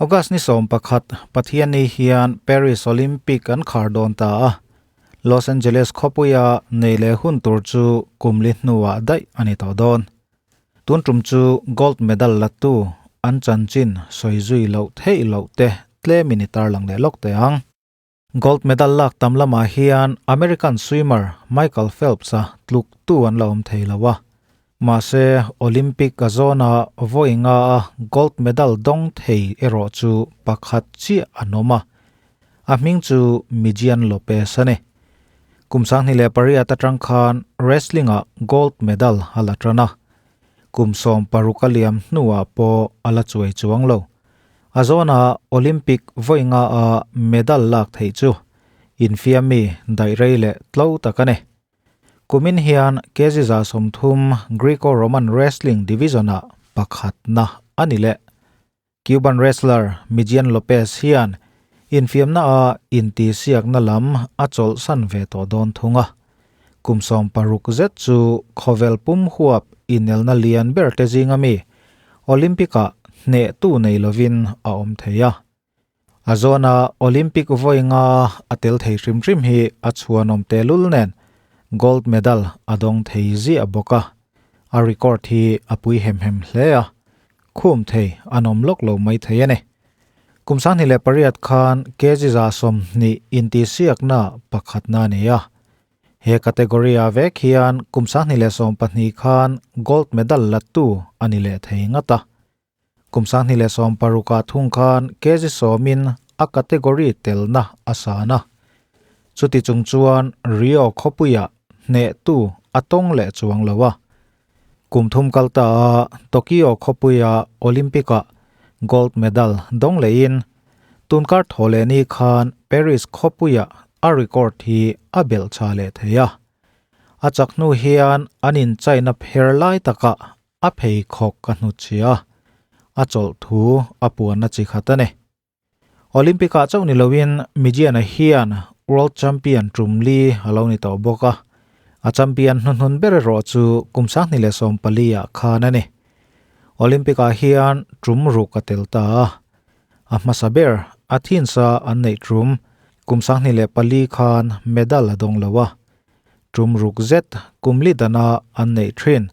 August ni 11, Pathianni hian Paris Olympic an khar dawn ta a, Los Angeles khawpuia nei leh hun tur chu kum li hnuah daih a ni tawh dawn. Tun tum chu gold medal latu an chanchin sawi zui loh theih loh te tlemin i tarlang leh lawk teh ang. Gold medal lak tam lamah hian American swimmer Michael Phelps-a tluk tu an la awm thei lo a. Mahse, Olympic a zawna vawi nga a gold medal dawng thei erawh chu pakhat chiah an awm a, a hming chu Mijian Lopez a ni. Kum 2008 atang khan wrestling-ah gold medal a la tan a, kum 16 a liam hnuah pawh a la chuai chuang lo. A zawna Olympic vawi nga a medal lak theih chu infiammi daih rei leh tlo tak a ni. Kumin hian kg 30 Greco-Roman wrestling division-ah pakhatna a ni leh. Cuban wrestler Mijian Lopez hian infiamna a intihsiakna lam a chawlhsan ve tawh dawn thung a. Kum 60 zet chu khawvel pum huap inelna lian ber te zinga mi Olympic-ah hnehtu nei lovin a awm thei a. A zawna Olympic vawi nga a tel thei hrim hrim hi a chhuanawm tehlul nen gold medal a dawng thei ziah bawk a. A record hi a pui hem hem hle a, khum thei an awm lawk lo mai thei a ni. Kum 2008 khan kg 20 intihsiakna pakhatna a ni a. He category-ah vek hian kum 2012 khan gold medal latu a ni leh thei ngat a. Kum 2016-ah thung khan kg 10-in a category telna a san a. Chuti chung chuan Rio khawpuiah hnehtu a tawng leh chuang lo a. Kum thum kal ta a Tokyo khawpuia Olympic-ah gold medal dawng lehin tunkar thaw leh ni khan Paris khawpuiah a record hi a belh tha leh thei a. A chak hnu hian an inchaina pher lai takah a pheikhawk ka hnutchhia a, a chawlh thu a puan a chi khat a ni. Olympic-ah chauh ni loin Mijian-a hian World Champion tum li a lo ni tawh bawk a, a champion hnuhnun ber erawh chu kum 2014-ah khan a ni. Olympic-ah hian tum ruk a tel ta a, a hmasa ber Athens-a an neih tum kum 2004 khan medal a dawng lo a, tum ruk zet kum li dana an neih thin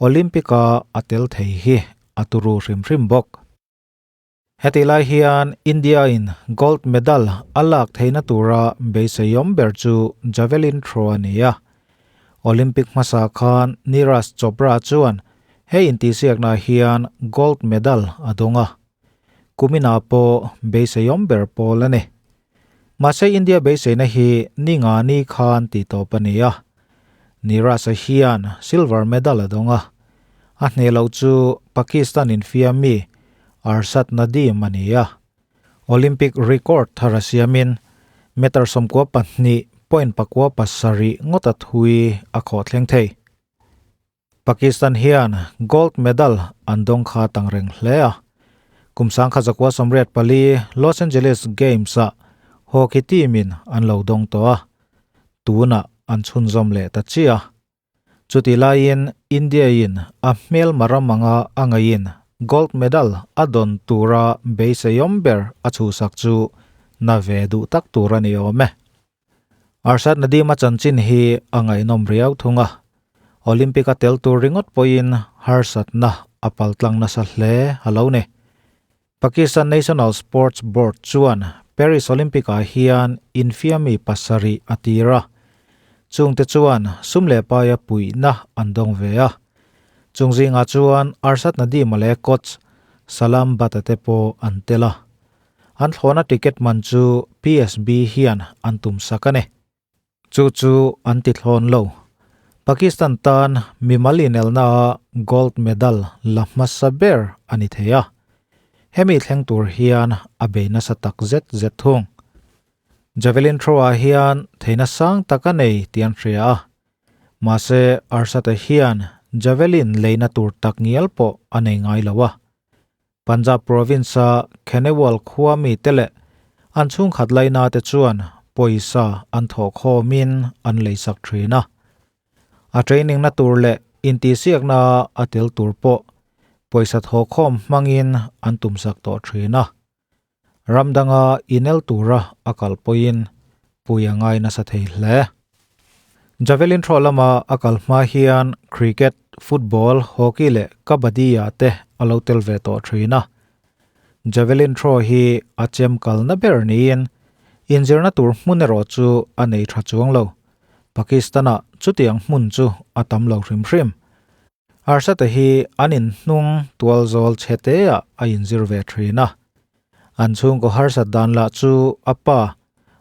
Olympic-a a tel thei hi a turu hrim hrim bawk. Heti lai hian India-in gold medal a lak theihna tura beiseiawm ber chu javelin throw a ni a. Olympic hmasa khan Neeraj Chopra chuan he intihsiaknaah hian gold medal a dawng a. Kuminah pawh beiseiawm ber pawl a ni. Mahse India beiseina hi ni nga ni khan tih tawp a ni a. Neeraj-a hian silver medal a dawng a. A hneh loh chu Pakistan infiammi Arshad Nadeem a ni a. Olympic record thar a siamin meter 92.7 ngawta thui a khawh thleng thei. Pakistan hian gold medal an dawng kha tang reng hle a. Kum 1984 Los Angeles Games-ah hockey team-in an lo dawng tawh a, tunah an chhunzawm leh ta chiah a. Chuti laiin India-in a hmel maram anga a ngaiin gold medal a dawn tura beiseiawm ber a chhuhsak chu na ve duh tak tur a ni awm e. Arshad Nadeem-a chanchin hi a ngaihnawm riau thung a, Olympic-a tel tur ringawt pawhin harsatna a paltlang nasa hle a lo ni. Pakistan National Sports Board chuan Paris Olympic-ah hian infiammi pasarih a tir a, chungte chuan sum leh paia puihna an dawng ve a. Chung zingah chuan Arshad Nadeem-a leh coach Salam Bhatt-a te pawh an tel a. An thlawhna ticket man chu PSB hian an tumsak a ni. Chu chu an ti thlawn lo. Pakistan tan mimal inelna gold medal la hmasa ber a ni thei a. Hemi thleng tur hian a bei nasa tak zet zet thung. Javelin throw-ah hian theihna sang tak a nei tih an hria a. Mahse Arshad-a hian javelin leina tur tak ngial pawh a nei ngai lo a. Punjab province-a Khanewal khua mite leh an chhungkhat laina te chuan pawisa an thawh khawmin an leisak thin a. A training na tur leh intihsiakna a tel tur pawh pawisa thawh khawm hmangin an tumsak tawh thin a. Ram danga inel tura a kal pawhin pui a ngai nasa thei hle. Javelin throw lama a kal hma hian cricket, football, hockey leh kabaddi ah te a lo tel ve tawh thin a. Javelin throw hi a chem kalna ber niin inzirna tur hmun erawh chu a nei tha chuang lo. Pakistan-ah chutiang hmun chu a tam lo hrim hrim. Harsata hi an inhnung tual zawl chhe teah a inzir ve thin a. An chhungkaw harsat dan lah chu a pa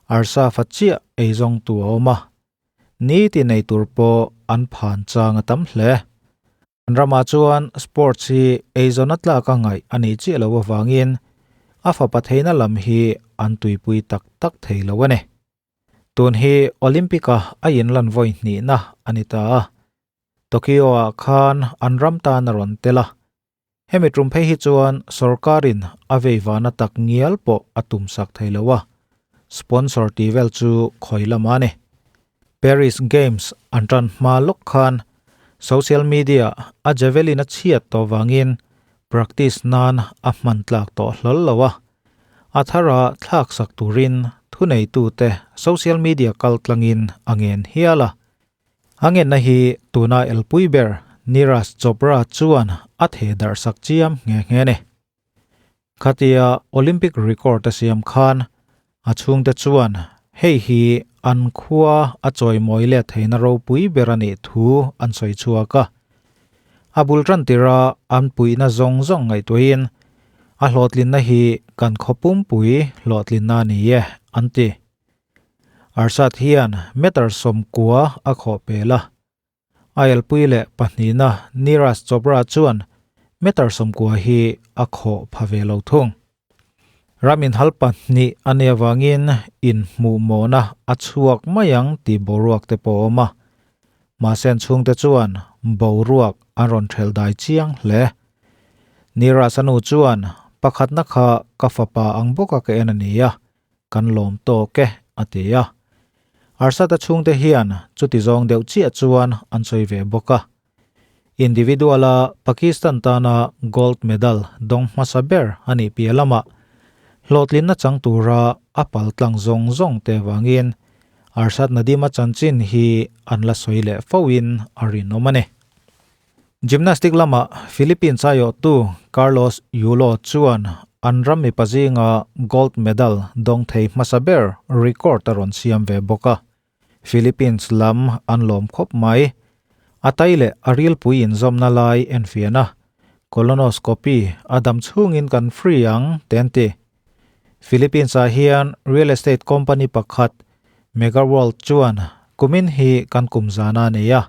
Arsa fa chiah eizawngtu a awm a. Niti nei tur pawh an phan chang a tam hle. An ramah chuan sports hi eizawn a tlak a ngaih a nih chiah loh avangin a fapa theihna lam hi an tuipui tak tak thei lo a ni. Tun hi Olympic-a a inlan vawi hnihna a ni ta a. Tokyo-ah khan an ram tan a rawn tel a, hemi tum phei hi chuan sorkarin a veivana tak ngial pawh a tum sak thei lo a, sponsor tih vel chu khawi lama a ni. Paris Games an tan hma lawk khan social media a javelin a chhiat tawh vangin practice nan a hman tlak tawh hlawl lo a, a thara thlak sak turin thuneitute social media kaltlangin a ngen hial a. A ngenna hi tuna elpui ber Neeraj Chopra chuan a theh darh sak chiam nghe nghe a ni. Khatia Olympic record a siam khan a chhungte chuan hei hi an khua a chawimawi let theihna ropui ber a nih thu an sawi chhuak a. A bul tan tira an puihna zawng zawng ngaihtuahin a hlawhtlinna hi kan khaw pumpui hlawhtlinna a ni e an ti. Arsat hian meter 90 a khawh pel a. A elpui leh pahnihna Neeraj Chopra chuan meter 90 hi a khawh pha ve lo thung. Ram inhal pahnih a nih avangin inhmuhmawhna a chhuak mai ang tih boruak te pawh a awm a. Mahse an chhungte chuan boruak an rawn thelh dai chiang hle. Neeraj a nu chuan pakhatna kha ka fapa ang bawka ka en a ni a, Kan lawm tawk e, a ti a. Arsata chhungte hian chuti zawng deuh chiah chuan an sawi ve bawk a. Individual-a Pakistan tana gold medal dawng hmasa ber a nih piah lamah hlawhtlinna chang tura a pal tlang zawng zawng te vangin Arshad Nadeem-a chanchin hi an la sawi leh foin a rinawm a ni. Gymnastic lamah Philippines aiawhtu Carlos Yulo chuan an ram mipa zinga gold medal dawng thei hmasa ber record a rawn siam ve bawk a. Philippines lam an lawm khawp mai. A tai leh a rilpui inzawmna lai enfian a, colonoscopy a dam chhungin kan free ang te an ti. Philippines-ah hian real estate company pakhat Megaworld chuan kumin hi kan kum zana a nei a,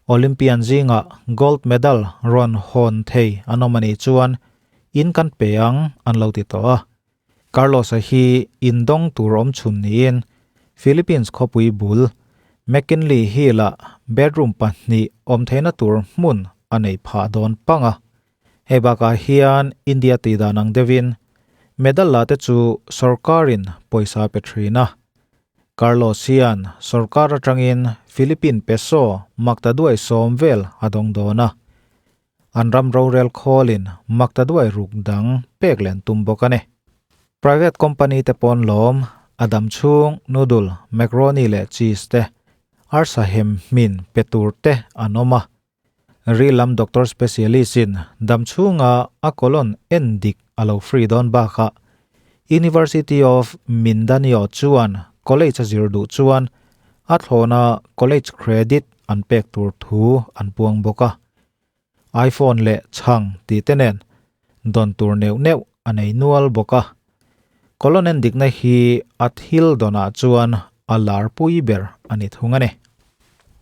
Olympian zingah gold medal rawn hawn thei an awm a nih chuan in kan pe ang an lo ti tawh a. Carlos-a hi indawng tur awm chhun niin Philippines khawpui bul McKinley Hill-ah bedroom pahnih awm theihna tur hmun a nei phah dawn pang a. Hei bakah hian India tih dan ang deuhin medal la te chu sorkarin pawisa pe thin a. Carlos hian sorkar atangin Philippine peso maktaduai 10 vel a dawng dawn a. An ram rorel khawlin maktaduai ruk dang pek len tum bawk a ni. Private company te pawn lawm, a dam chhung noodle, macaroni leh cheese te, arsa hem hmin pe tur te an awm a. Rilam doctor specialist in dam chhunga a colon en dik a lo free dawn bakah University of Mindanao chuan college a zir duh chuan a thlawna college credit an pek tur thu an puang bawk a. iPhone leh chhang tih te nen dawn tur neuh neuh a nei nual bawk a. Colon en dikna hi a thil dawnah chuan a lar pui ber a ni thung a ni.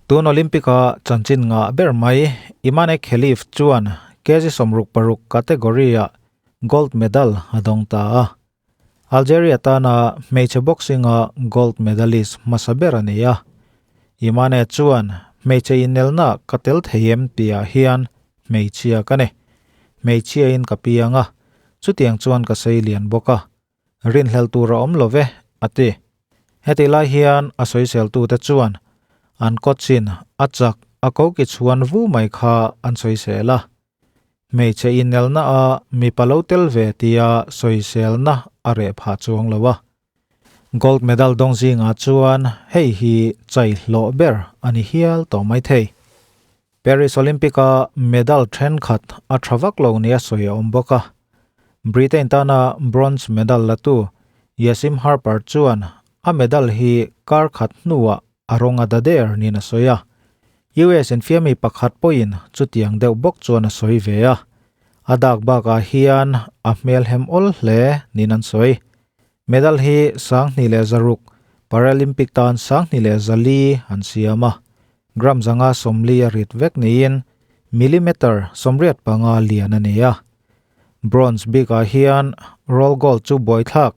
Tun Olympic-a chanchin ngah ber mai Imane Khelif chuan kg 66 category-ah gold medal a dawng ta a. Algeria tana hmeichhe boxing-a gold medalist hmasa ber a ni a. Imane chuan hmeichhe inelna ka tel thei em tihah hian hmeichhia ka ni. Hmeichhiain ka piang a, chutiang chuan ka sei lian bawk a. Rinhlelh tur a awm lo ve, a ti. Hetih lai hian a sawiseltute chuan an coach-in a chak a koki chhuan vu mai kha an sawisel a. Hmeichhe inelna a mipa lo tel ve tia sawiselna a reh phah chuang lo a. Gold medal dawng zingah chuan hei hi chai hlawh ber a ni hial tawh mai thei. Paris Olympic-a medal thenkhat a tha vak lo nia sawi a awm bawk a. Britain tana bronze medal latu Yasim Harper chuan a medal hi kar khat hnuah a rawng a da der niin a sawi a. US infiami pakhat pawhin chutiang deuh bawk chuan a sawi ve a. A dak bakah hian a hmelhem awl hle niin an sawi. Medal hi 2006 Paralympic tan 2004 an siam a. Gram 140 a rit vek niin millimeter 85 lian a ni a. Bronze bikah hian roll gold chu buaithlak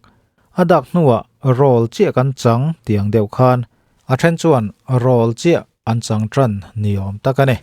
a dak hnuah roll chiah kan chang tiang deuh khan a then chuan roll chiah an chang tan ni awm tak a ni.